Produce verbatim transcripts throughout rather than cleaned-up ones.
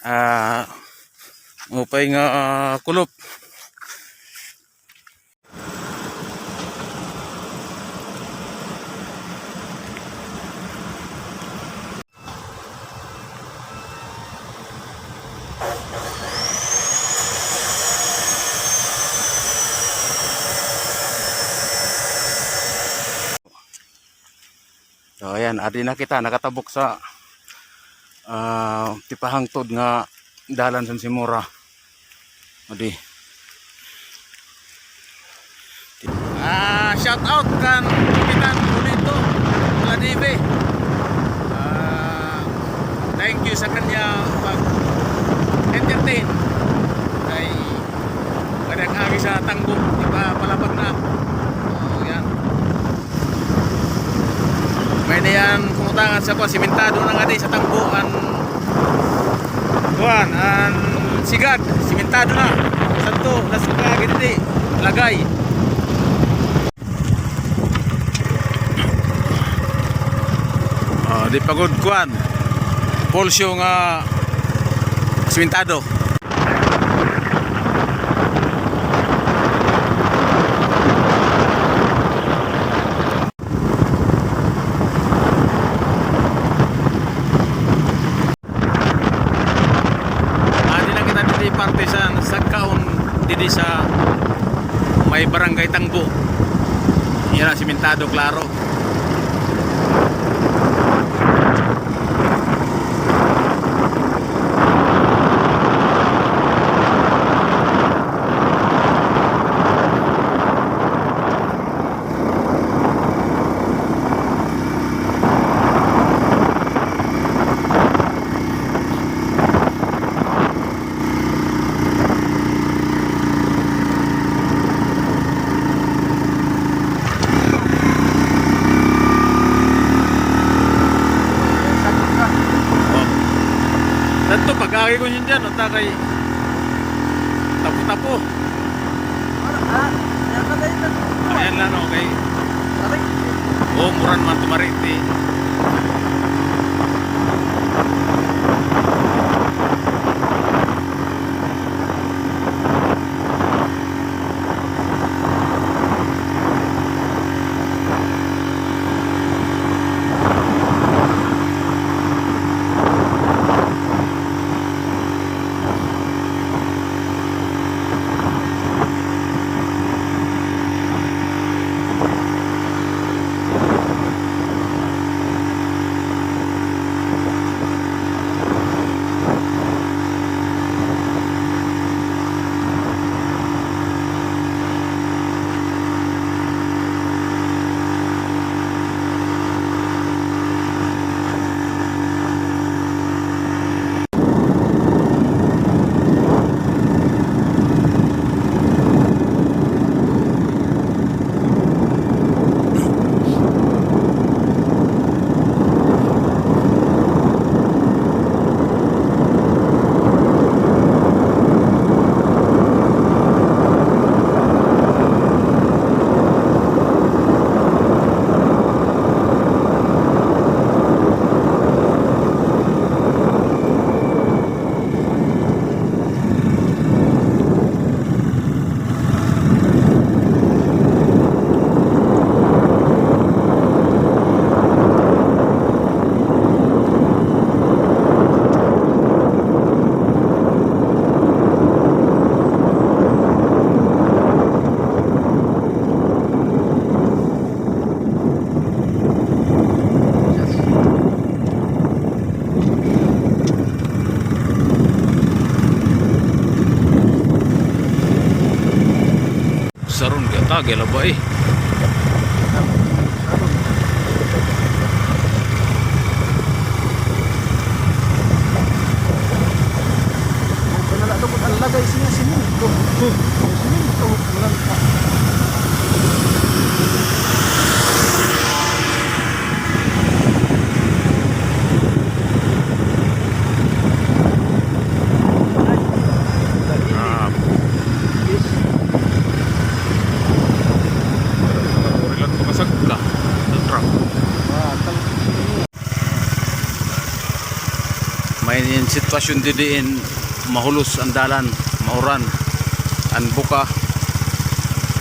ah, maupay nga, ah, kulop. So, ayan, adi na kita nakatabok sa, ah, tipahangtod nga dalan san Simora. Adi. Ah, shout out kan Kapitan Julito Oladive. Ah, thank you sa kanya pag-entertain. Kay kada agi sa tangbo, di ba, palapag na. Oh, yan. May niyan kumutangan sa kuan, simentado na ngadi sa tangbo an kuan, an sigad, simentado na. Santo, nasuka, gindi, lagay. Ah, di pa gud kuan. Pulsyo nga simentado. Adi na kita didi parte sa sagkaon didi sa may Barangay Tangbo. Yana, simentado, klaro. Oh. Dito, pag-agi ko niyan dyan, unta kay tapo-tapo. Ayan lang, okay. Oh, mura naman tumariti. Saron kay atagay la ba, eh. Kanala to, pag alagay siya, siminto. Siminto, walang pa. Ah. Uri lang makasagka sa truck. May nin sitwasyon didi in mahulos an dalan, mauran. An buka,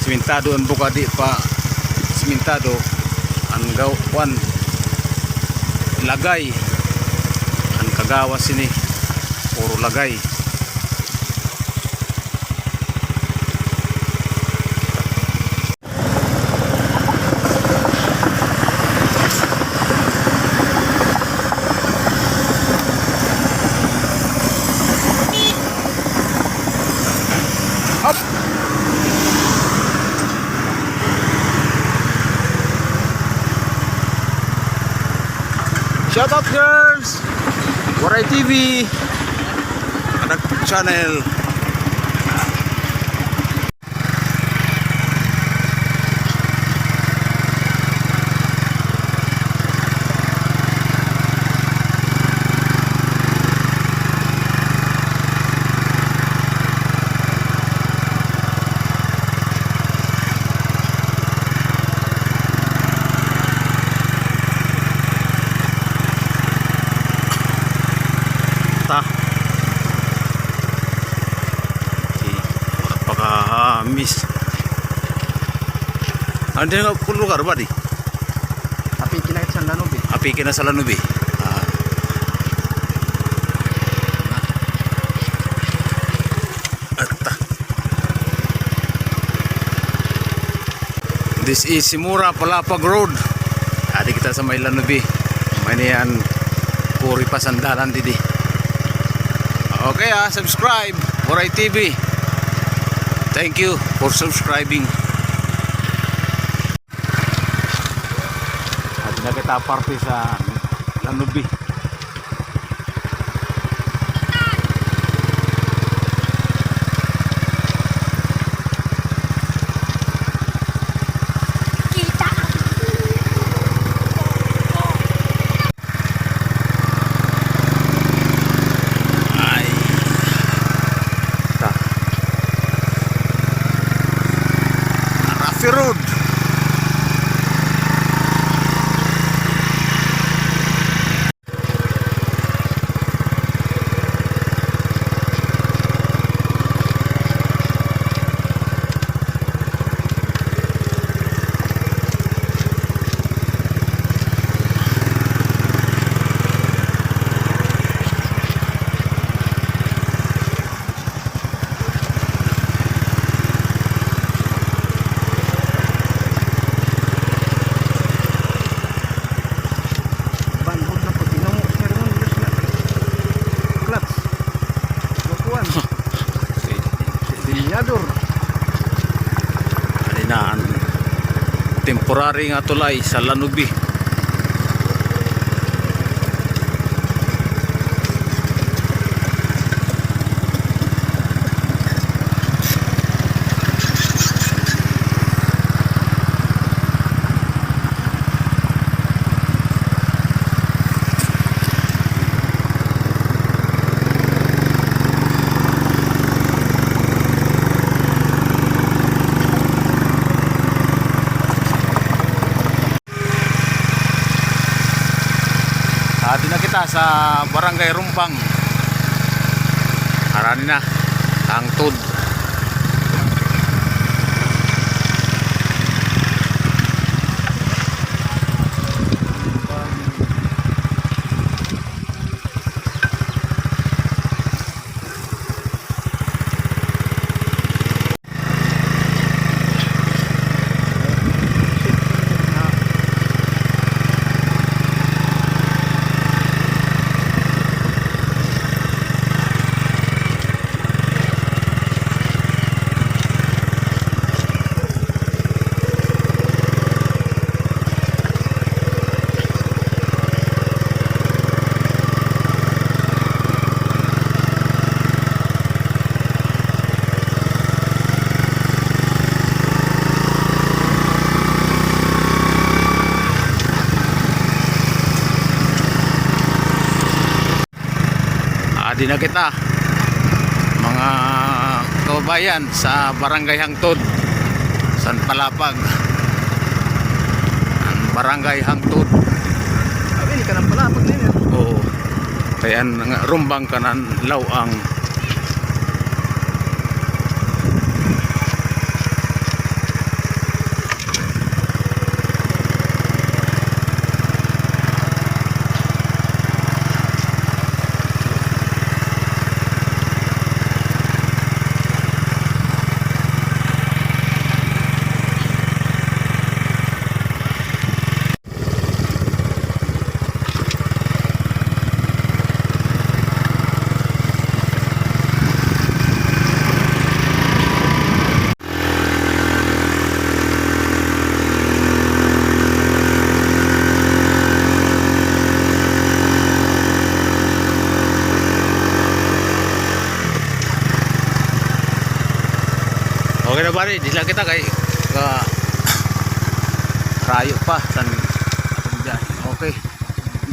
simentado an buka, di pa simentado an gaw-, kuan, lagay. An kagawas sini, puro lagay. Up! Shout out, girls! Waray T V, anak channel. Ta. Okay. Paka-, ah, miss. Ano din nga lugar ba di? Api kina sa Lanubi. Api kina sa Lanubi. Ah. Atta. This is Simura Palapag Road. Adi kita sa may Lanubi. May niyan kuri pa sandalan didi. Okay, ah, subscribe, Waray T V. Thank you for subscribing. Adi na kita parte sa Lanubi. Ay. Ta. Roughy road. Banhod na pag inumo siya ron, Diyos na. Clutch. Makuan. Linyador. Adi na an temporary nga tulay sa Lanubi. Adi na kita sa Barangay Rumbang. Harani na, hangtod. Adi na kita, mga kababayan, sa Barangay Hangtod, San Palapag. An Barangay Hangtod. Abi, ini ka ng Palapag na yun. Oo. Kay an nga Rumbang kan-o an Laoang. Okay na, pare, di lang kita kay ka-, rayo pa san atong biyahe. Okay.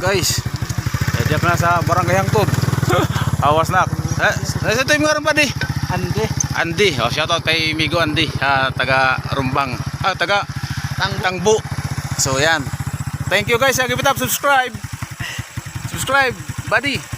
Guys, eh, diyan na sa Barangay Hangkob. Awas na. Eh, nasa ito yung ngaran pa di? Andy. Andy. Oh, shout out kay Migo Andy, ah, taga Rumbang. Ah, taga Tangbo. Tangbo. So, yan. Thank you, guys. Give it up, subscribe. Subscribe, buddy.